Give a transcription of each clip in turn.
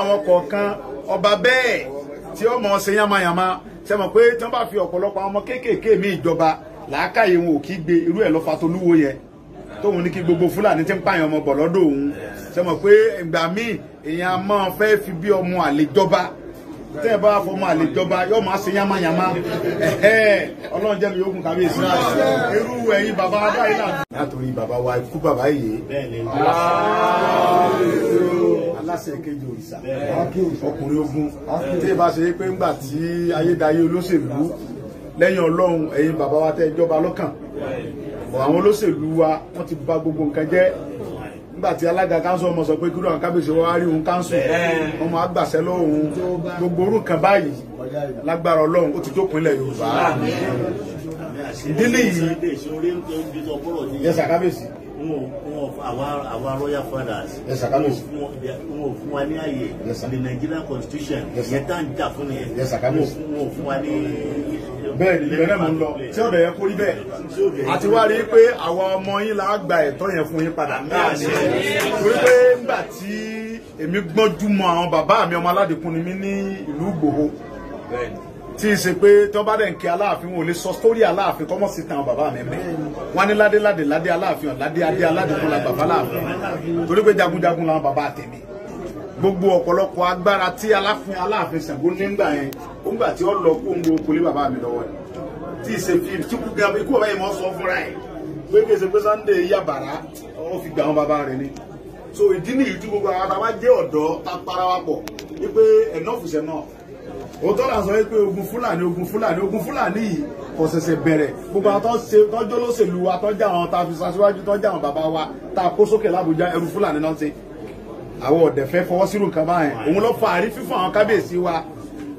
àwọn kọ̀ọ̀kan ọba bẹ́ẹ̀ tí ó mọ̀ ṣe yánmayànmá. Ṣe mọ̀ pé tí wọ́n bá fi ọ̀pọ̀lọpọ̀ àwọn ọmọ kéékèèké mi ìjọba làákàyè wọn ò kí gbé irú ẹ̀ lọ́fà tó lúwo yẹn tóun ní kí gbogbo Fúlàní tí ń pààyàn ọmọ bọ̀ lọ́dọ̀ òun. Ṣe mọ̀ pé ìgbà míì èèyàn máa fẹ́ fi bí ọmọ àlejọba, tẹ́ ẹ bá fọmọ àlejọba yóò máa ṣe yánmayànmá. Ọlọ́run jẹ́ mi yóò kún kábíyèsí irú ẹ̀yin bàbá báyìí náà. Látòrí bàbá wa ikú bàbá yìí aláṣẹ kejì òrìṣà ọkùnrin ogun tí ẹ bá ṣe pé ńgbà tí ayédáyé olóṣèlú lẹ́yìn Ọlọ́run ẹ̀yin bàbá wa tẹ́ ìjọba lọ́kàn àwọn olóṣèlú wa wọ́n ti bà gbogbo nǹkan jẹ́. Nígbà tí alága káńsù ọmọ sọ pé kí ló àwọn kábíyèsí wa rí òun káńsù ọmọ àgbàṣẹ lọ́wọ́ òun gbogbo orú nǹkan báyìí lágbára Ọlọ́run ó ti tó pinlẹ̀ Yorùbá. Ìdílé yìí yẹsà kábíyèsí. Our royal fathers wọn fún wa ní àyè the Nigerian constitution yẹn tá n jà fún yẹn wọn fún wa ní. Bẹ́ẹ̀ ni ìbẹ̀rẹ̀ mò ń lọ tí ọ̀dọ̀ yẹn kó rí bẹ́ẹ̀ àti wá rí pé àwọn ọmọ yín là á gba ẹ̀tọ́ yẹn fún yín padà. Torí pé ńgbà tí èmi gbọ́njú mọ àwọn bàbá mi ọmọ aládìkún ni mí ní ìlú Ìgbòho tí í ṣe pé tí wọ́n bá dẹ̀ ń kí Aláàfin wọn ò lè sọ sórí Aláàfin kọ́mọ̀ sí tan bàbá mi mẹ́. Wọ́n ní ládé ládé ládé Aláàfin ládé adé aládìkún la bàbá Aláàfin torí pé jagunjagun làwọn bàbá tèmi. Gbogbo ọ̀pọ̀lọpọ̀ agbára tí Aláàfin Ṣàngó nígbà yẹn ó ńgbà tí ó lọ kó ń gbó kolé bàbá mi lọ́wọ́ ẹ̀ tí í ṣe fíìmù tí kú gan ikú bàbá yìí mọ́ sọ fúnra ẹ̀ pé kí ẹ ṣe pé Sunday yàbàrá ó fi gbà wọn bàbá rẹ̀ ni. So ìdí nìyí tí gbogbo àwọn bàbá jẹ́ ọ̀dọ́ ta para wa pọ̀ wípé enough is enough. Òótọ́ là ń sọ wípé ogun Fúlàní ogun Fúlàní ogun Fúlàní yìí kò ṣẹ̀ṣẹ̀ bẹ̀rẹ̀. Gbogbo àwọn tọ́jọ́ lóṣèlú wa tọ́jà àwọn tá a fi ṣaṣíwájú tọ́jà àwọn bàbá wa tá a kó sókè l'Ábùjá ẹrú Fúlàní náà ṣe. Àwọn ọ̀dẹ̀ fẹ́ fọwọ́ sírù nǹkan báyẹn òun ló fa àrífín fún àwọn kábíyèsí wa.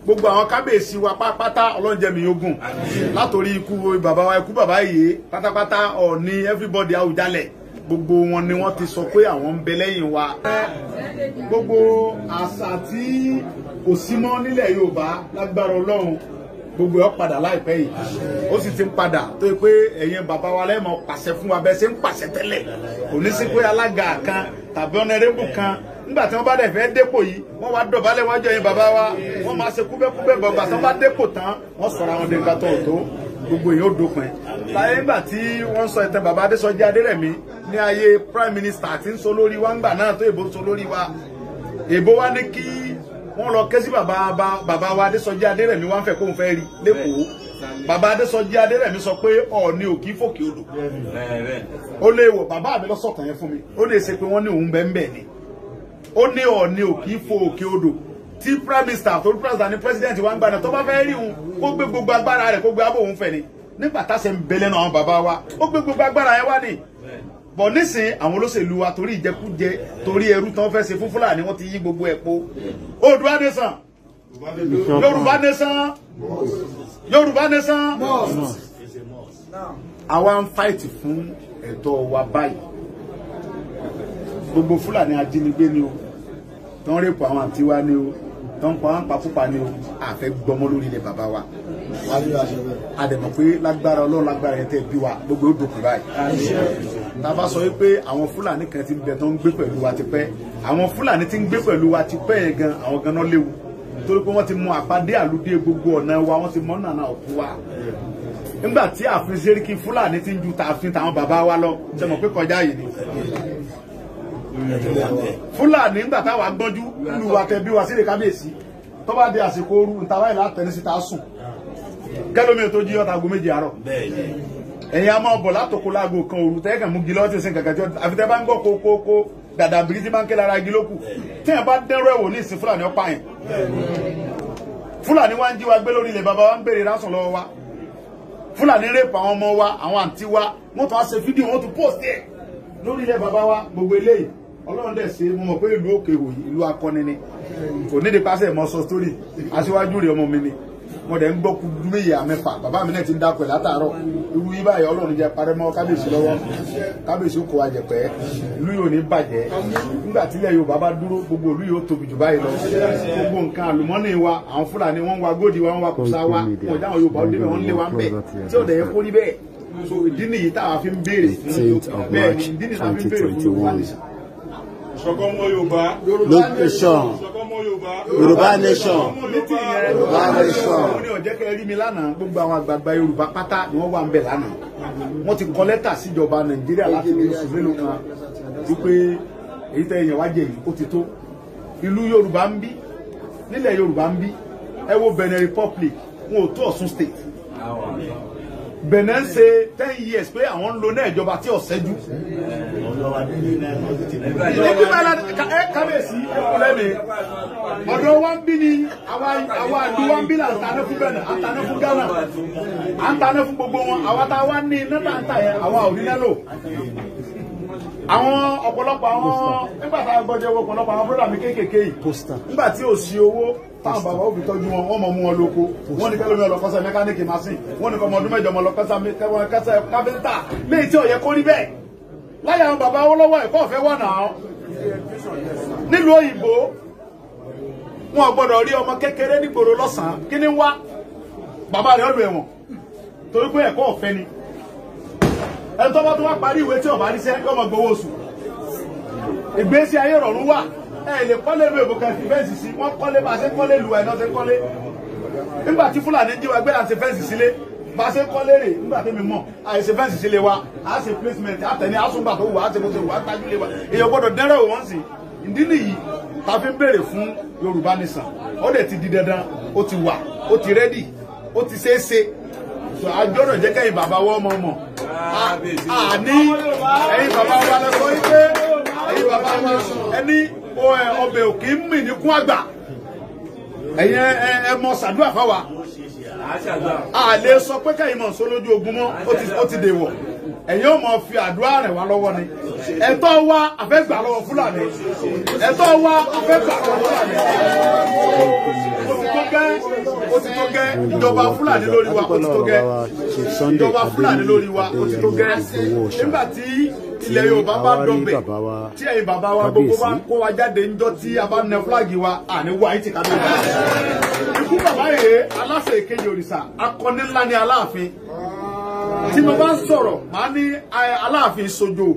Gbogbo àwọn kábíyèsí wa pátápátá Ọlọ́run jẹ́ mi ogun látòrí ikú bàbá wa ikú bàbá yìí pátápátá Ọọ̀ni everybody Àwùjalẹ̀ gbogbo wọn ni wọ́n ti sọ pé àwọn ń bẹ lẹ́yìn wa. Gbogbo àṣà tí kò sí mọ́ nílẹ̀ Yorùbá lágbára Ọlọ́run gbogbo ẹ̀ padà láìpẹ́ yìí ó sì ti ń padà tó yẹ pé ẹ̀yin bàbá wa lẹ́mọ̀ pàṣẹ fún wa bẹ́ẹ̀ ṣe ń pàṣẹ tẹ́lẹ̀ kò ní sí pé alága kan tàbí ọ̀nẹ́rẹ́bù kan nígbà tí wọ́n bá dẹ̀ fẹ́ dépò yìí wọ́n wá dọ̀bálẹ̀ wájú ẹ̀yin bàbá wa wọ́n máa ṣe kúbẹ́kúbẹ́ bọ̀gbà tí wọ́n bá dépò tán wọ́n sọ̀rọ̀ àwọn dèǹkà tó tó gbogbo èyí ó dópin. Láyé nígbà tí wọ́n sọ ìtàn bàbá Adésọjí Adérẹ̀mí ní ayé prime minister tí ń sọ lórí wa ńgbà náà tó èbó ń sọ lórí wa èbó wa ní kí wọ́n lọ ké sí bàbá wa Adésọjí Adérẹ̀mí wá ń fẹ́ kóun fẹ́ rí lẹ́kọ̀ọ́. Bàbá Adésọjí Adérẹ̀mí sọ pé Ọọ̀ni ò kí fòkè odò ó lè wọ̀ bàbá mi lọ sọ̀tàn yẹn fún mi ó lè ṣe pé wọ́n ní òun bẹ́ẹ̀ bẹ́ẹ̀ ni ó ní Ọọ̀ni ò kí fò òkè odò tí prime minister tó president ní president wa ń gbà náà tó bá fẹ́ rí òun kó gbé gbogbo agbára rẹ̀ kó gbé abó òun fẹ́ ni nígbà tá a ṣe ń bẹ lẹ́nu àwọn bàbá wa ó gbé gbogbo agbára yẹn wá ni bọ̀ nísìn àwọn olóṣèlú wa torí ìjẹkújẹ torí ẹrú tán fẹ́ ṣe fún Fúlàní wọ́n ti yí gbogbo ẹ̀ po. Oòduà nation Yorùbá nation Yorùbá nation àwa ń fáìtì fún ẹ̀tọ́ wa báyìí. Gbogbo Fúlàní ajínigbé ni o tán rèpò àwọn àǹtí wa ni o tán pa wọn pàfúpa ni o àfẹ́ gbọmọ lórí ilẹ̀ bàbá wa. A dẹ̀ mọ̀ pé lágbára Ọlọ́run lágbára yẹn tẹ́ bí wa gbogbo ó dòkun báyìí. Tá a bá sọ wípé àwọn Fúlàní kan ti ń bẹ tó ń gbé pẹ̀lú wa tipẹ́ àwọn Fúlàní ti ń gbé pẹ̀lú wa tipẹ́ yẹn gan àwọn gan náà léwu torí pé wọ́n ti mú àpàdé àlùdé gbogbo ọ̀nà wa wọ́n ti mọ́ nànà òkú wa. Nígbà tí ààfin Sẹ́ríkì Fúlàní ti ń ju tààfin tàwọn bàbá wa lọ ṣe mọ̀ pé kọjá yìí ni Fúlàní nígbà táwa gbọ́njú nínú wa tẹ bí wa sílẹ̀ kábíyèsí tó bá di àsìkò ooru ntàwa ìlà tẹni síta sùn kẹlómi tó jí ọ̀tà aago méjì àárọ̀ ẹ̀yin a máa bọ̀ látòkò láago kan òru tẹ́ẹ̀kàn mú gilọ́ ti sin kàkà tí àfi tẹ́ bá ń gbọ́ kókókó dàdà bìrì tí máa ń ké lára igi lókù tí ẹ̀ bá dẹ́rọ ẹ̀wò ní ìsìn Fúlàní ọ̀pá yẹn Fúlàní wa ń jí wa gbé lórí ilẹ̀ bàbá wa ń béèrè rásùn lọ́wọ́ wa Fúlàní rèpù àwọn ọmọ wa àwọn àǹtí wa wọ́n tún á ṣe fídíò wọ́n tún post ẹ̀ lórí ilẹ̀ bàbá wa gbogbo eléyìí Ọlọ́run dẹ̀ ṣe mo mọ̀ pé ìlú òkè òyì ìlú akọni ni kò nídìí pàṣẹ mọ́ sọ sítórì aṣíwájú rẹ̀ ọmọ mi ni mo dẹ̀ ń gbọ́ kudu méje àmẹ́fà bàbá mi náà ti ń dákọ̀ ẹ̀ látàárọ̀ irú yìí báyìí Ọlọ́run jẹ́ parẹ́ mọ́ kábíyèsí lọ́wọ́ kábíyèsí kò wá jẹ̀pẹ́ ìlú yóò ní bàjẹ́ nígbà tílẹ̀ Yorùbá bá dúró gbogbo ìlú yóò tóbi jù báyìí lọ gbogbo nǹkan àlùmọ́nì wa àwọn Fúlàní wọ́n ń wa góòdì wa wọ́n wa kùsà wa wọ́n já àwọn Yorùbá ó débẹ̀ wọ́n ń lé wa ń bẹ̀ tí ò dẹ̀ yẹ kó rí bẹ́ẹ̀ so ìdí nìyí táwa fi ń béèrè fún bẹ́ẹ̀ ni ìdí nìyí táwa fi ń béèrè fún Yorùbá nation. Ìṣọ̀kan ọmọ Yorùbá. Location. Ìṣọ̀kan ọmọ Yorùbá. Yorùbá nation. Meeting yẹn Yorùbá nation. Ó ní ó jẹ́ kẹ́ rí mi lánàá, gbogbo àwọn àgbààgbà Yorùbá pátá ni wọ́n wà ń bẹ̀ lánàá. Wọ́n ti kọ lẹ́tà síjọba Nàìjíríà láti bí oṣù mélòó kan wípé èyí tẹ́ èèyàn wá jẹ yìí ó ti tó. Ìlú Yorùbá ń bí, nílẹ̀ Yorùbá ń bí, ẹ wo Benin Republic, wọn ò tó Ọ̀ṣun state. Benin ṣe 10 years pé àwọn ń lo náà ìjọba tí ọ̀sẹ́jú. Kábíyèsí ẹkùn lẹ́mi ọ̀dọ̀ wa ń bí ni àwa ìlú wa ń bí là ń taná fún Benin, à ń taná fún Ghana, à ń taná fún gbogbo wọn. Àwa tá a wá ní iná tá ń tà yẹn, àwa ò ní náà lò. Àwọn ọ̀pọ̀lọpọ̀ àwọn nígbà tá a gbọ́jẹ́ wọ ọ̀pọ̀lọpọ̀ àwọn bọ́dà mi kéékèèké yìí nígbà tí ò sí owó táwọn bàbá òbí tọ́jú wọn, wọ́n mọ̀ mú wọn lóko. Wọ́n ní kẹ́lómi ọlọ́kọ́sẹ́ mẹkáníìkì machine, wọ́n ní kọ́ ọmọ ọdún mẹ́jọ ọmọ ọlọ́kọ́sẹ́ káfíńtà, léyìí tí ò yẹ kó rí bẹ́ẹ̀. Láyé àwọn bàbá Awólọ́wọ̀ ẹ̀kọ́ ọ̀fẹ́ wà náà. Nílùú òyìnbó wọn ò gbọ́dọ̀ rí ọmọ kékeré nígboro lọ́sàn-án, kí ni wá bàbá rẹ̀ ọ̀lù ẹ̀wọ̀n torí pé ẹ̀kọ́ ọ̀fẹ́ ni. Ẹni tó bá tó wá parí ìwé tí ó bá ríṣẹ́ yóò máa gbowó oṣù. Ìgbésí ayé rọ̀rùn wà. Ẹ lè kọ́lé lu èbò kan fi fẹ́ǹsì sí, wọ́n kọ́lé bá a ṣe kọ́lé lu ẹ̀ náà ṣe kọ́lé. Nígbà tí Fúlàní jí wa gbé à ń ṣe fẹ́ǹsì sílé, bá a ṣe kọ́lé rè nígbà tí mi mọ̀ àìṣe fẹ́ǹsì sílé wa, à ṣe placement, àtẹ̀ní àsùngbà tó wù, à ṣe bó ṣe wù, à tájú lé wa. Èèyàn gbọ́dọ̀ dẹ́rẹ́ wò wọ́n sì. Ìdí nìyí ta fi ń béèrè fún Yorùbá nation. Ó dẹ̀ ti di dandan, ó ti wà, ó ti rẹ́dì, ó ti ṣeé ṣe. Àjọ́dọ̀ jẹ́ kẹ́yìn bàbá wọ́n mọ̀ mọ̀. Àní ẹ̀yin bàbá wa lọ sọ wípé ẹ̀yin bàbá wa ẹni ọbẹ̀ òkè ń mì ní kún àgbà. Ẹ̀yin ẹ mọ ṣàdúrà fáwa. A lè sọ pé kẹ́yìn mọ̀ sọ lójú ogun mọ́, ó ti dèwọ̀. Ẹ̀yin ò mọ̀ fi àdúrà rẹ̀ wá lọ́wọ́ ni. Ẹ̀tọ́ wa a fẹ́ gbà lọ́wọ́ Fúlàní. Ẹ̀tọ́ wa a fẹ́ gbà lọ́wọ́ Fúlàní. Ó ti tó gẹ́, ìjọba Fúlàní lórí wa, ó ti tó gẹ́. Ìjọba Fúlàní lórí wa, ó ti tó gẹ́. Nígbà tí ilẹ̀ Yorùbá bá dọ̀bẹ̀, tí ẹ̀yin bàbá wa gbogbo bá ń kó wa jáde ńjọ́ tí a bá nẹ fúláàgì wa, àní wá yìí ti ká lóyún. Ikú bàbá yìí, aláṣẹ ìkejì òrìṣà, akọni ńlá ni Aláàfin. Tí mo bá ń sọ̀rọ̀, màá ní Aláàfin sojo.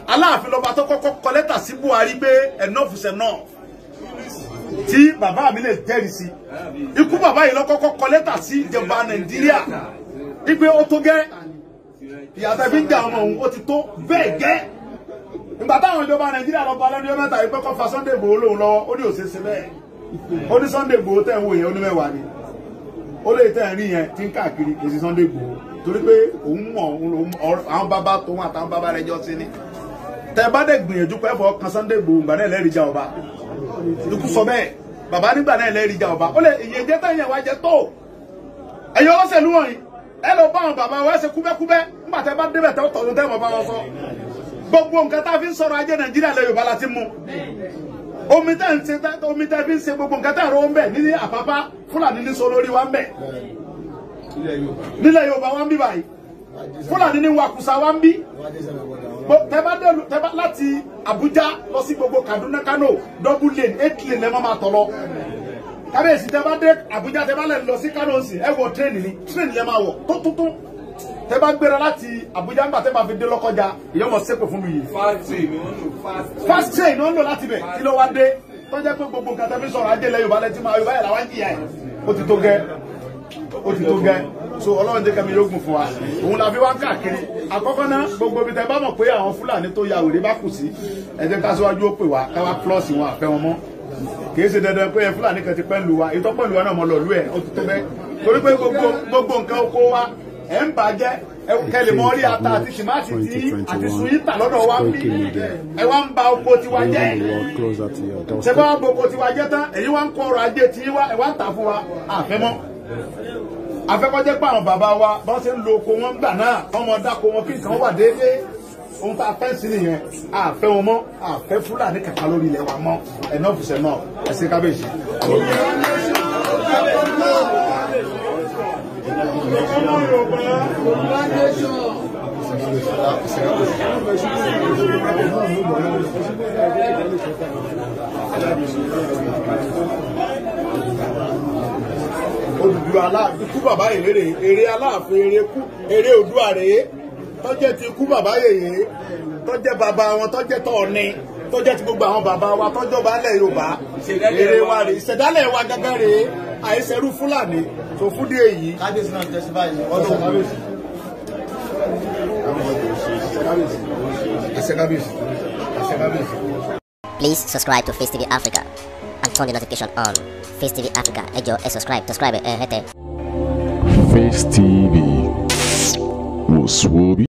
Aláàfin lọ́ba tó kọ́kọ́ kọ lẹ́tà sí Buhari pé enough is enough. Tí bàbá mi lè jẹ́rìí sí. Ikú bàbá yìí ló kọ́kọ́ kọ lẹ́tà sí ìjọba Nàìjíríà. Ìpè ó tó gẹ́. Ìyàtọ̀ fi ń jà ọmọ òun, ó ti tó bẹ́ẹ̀ gẹ́. Ìgbà táwọn ìjọba Nàìjíríà lọ bá lẹ́nu ọjọ́ mẹ́ta yìí pé kó fa Sunday Igboho lóun lọ́wọ́, ó ní òṣèṣe bẹ́ẹ̀. Ó ní Sunday Igboho tẹ̀ ń wò yẹn, ó ní mẹ́wàá ni. Ó lè tẹ̀ ń rí yẹn tí ń káàkiri kì í ṣe Sunday Igboho. Torí pé òun mọ̀ àwọn bàbá tòun àtàwọn bàbá rẹ̀ jọ sí ni. Tẹ bá dẹ̀ gbìyànjú pé ẹ̀fọ́ kan Sunday Igboho ìgbà náà lẹ́rìí já ọba. Ikú sọ bẹ́ẹ̀, bàbá nígbà náà lẹ́rìí já ọba. Ó lè ìyẹn jẹ́ tẹ̀yìn wá jẹ tó. Ẹ̀yin olóṣèlú wọ̀nyí, ẹ lọ bá àwọn bàbá wa ṣe kúbẹ́kúbẹ́ nígbà tẹ bá débẹ̀ tẹ tọ̀dún tẹ́ mọ̀ bá wọn sọ. Gbogbo nǹkan tá a fi ń sọ̀rọ̀ ajé Nàìjíríà lẹ Yorùbá la ti mú. Omi tẹ́ ń ṣe, omi tẹ́ fi ń ṣe gbogbo nǹkan tẹ́ ẹ̀rọ ń bẹ̀ ní Àpápá, Fúlàní ní sọ lórí wa ń bẹ̀. Nílẹ̀ Yorùbá wa ń bí báyìí. Fúlàní ní wakùsà wa ń bí. Tẹ́ bá láti Àbújá lọ sí gbogbo Kaduna, Kano, double lane, 8 lane lẹ́ máa tọ̀ lọ. Kábíyèsí tẹ́ bá dé Àbújá tẹ́ bá lẹ̀ lọ sí Kano sí, ẹ wọ tírẹ́nì ni, tírẹ́nì lẹ́ máa wọ̀ tó tuntun. Tẹ́ bá gbéra láti Àbújá ńgbà tẹ́ bá fi dé Lọ́kọ́jà, ìyẹn mọ̀ sépè fún mi yìí. Fast train ni wọ́n lò láti bẹ̀, kí ló wá dé? Tó jẹ́ pé gbogbo nǹkan tẹ́ fi sọ̀rọ̀ ajé ilẹ̀ Yorùbá lẹ́tí máa Yorùbá yẹn làwọn ń jìyà ẹ̀. Ó ti tó gẹ́, ó ti tó gẹ́. So Ọlọ́run jẹ́ kẹ́mi yóò gùn fún wa. Òun la fi wá káàkiri. Àkọ́kọ́ náà gbogbo ibi tẹ́ bá mọ̀ pé àwọn Fúlàní tó ya wèrè bá kù sí, ẹ jẹ́ ká síwájú ó pè wá ká wá plọ́ọ̀sì wọn àfẹ́ wọn mọ́. Kì í ṣe dandan pé Fúlàní kan ti pẹ́ lu wa, ìtọ́ pẹ̀lú wa náà mọ̀ lọ lú ẹ̀, ó ti tó bẹ́ẹ̀. Torí pé gbogbo nǹkan oko wa ẹ̀ ń bàjẹ́, kẹlẹ̀ mọ́ rí ata àti tìmáàtì tí àti sùnyìntà lọ́dọ̀ wa ń bí. Ẹ wá ń ba oko tiwa jẹ́. Ṣé bá wọn bo oko tiwa jẹ́ tán, èyí wá ń kó ọrọ̀ ajé tí wá, ẹ wá ń tà fún wa, àfẹ́ mọ́. Afẹ́kọ́jẹ́ pé àwọn bàbá wa bọ́n ṣe ń lo oko wọn gbà náà, ọmọ dáko wọn kí nǹkan wà déédéé. Ohun tá a fẹ́ sí nìyẹn, àfẹ́ wọn mọ́, àfẹ́ Fúlàní kàkà lórí ilẹ̀ wa mọ́. Enough is enough. Ẹ ṣé kábíyèsí. Odùduwà Aláàfin ikú bàbá yèyé eré Aláàfin eré kú eré Oòduà rèé tọ́jẹ́ ti ikú bàbá yèyé tọ́jẹ́ bàbá wọn tọ́jẹ́ tọ́ọ̀ni tó jẹ́ ti gbogbo àwọn bàbá wa tọ́jọba ńlẹ̀ Yorùbá. Èrè wa rèé, ìṣẹ̀dálẹ̀ wa gángan rèé, àìṣerú Fúlàní tó fún dé èyí. Kábíyèsí náà tẹsífà yìí ọdún. Àṣẹ kábíyèsí. Àṣẹ kábíyèsí. Please subscribe to Face TV Africa and turn the notification on. Face TV Africa, ẹ jọ̀ọ́ ẹ subscribe, subscribe ẹ hẹ́tẹ̀. Face TV was Swoby.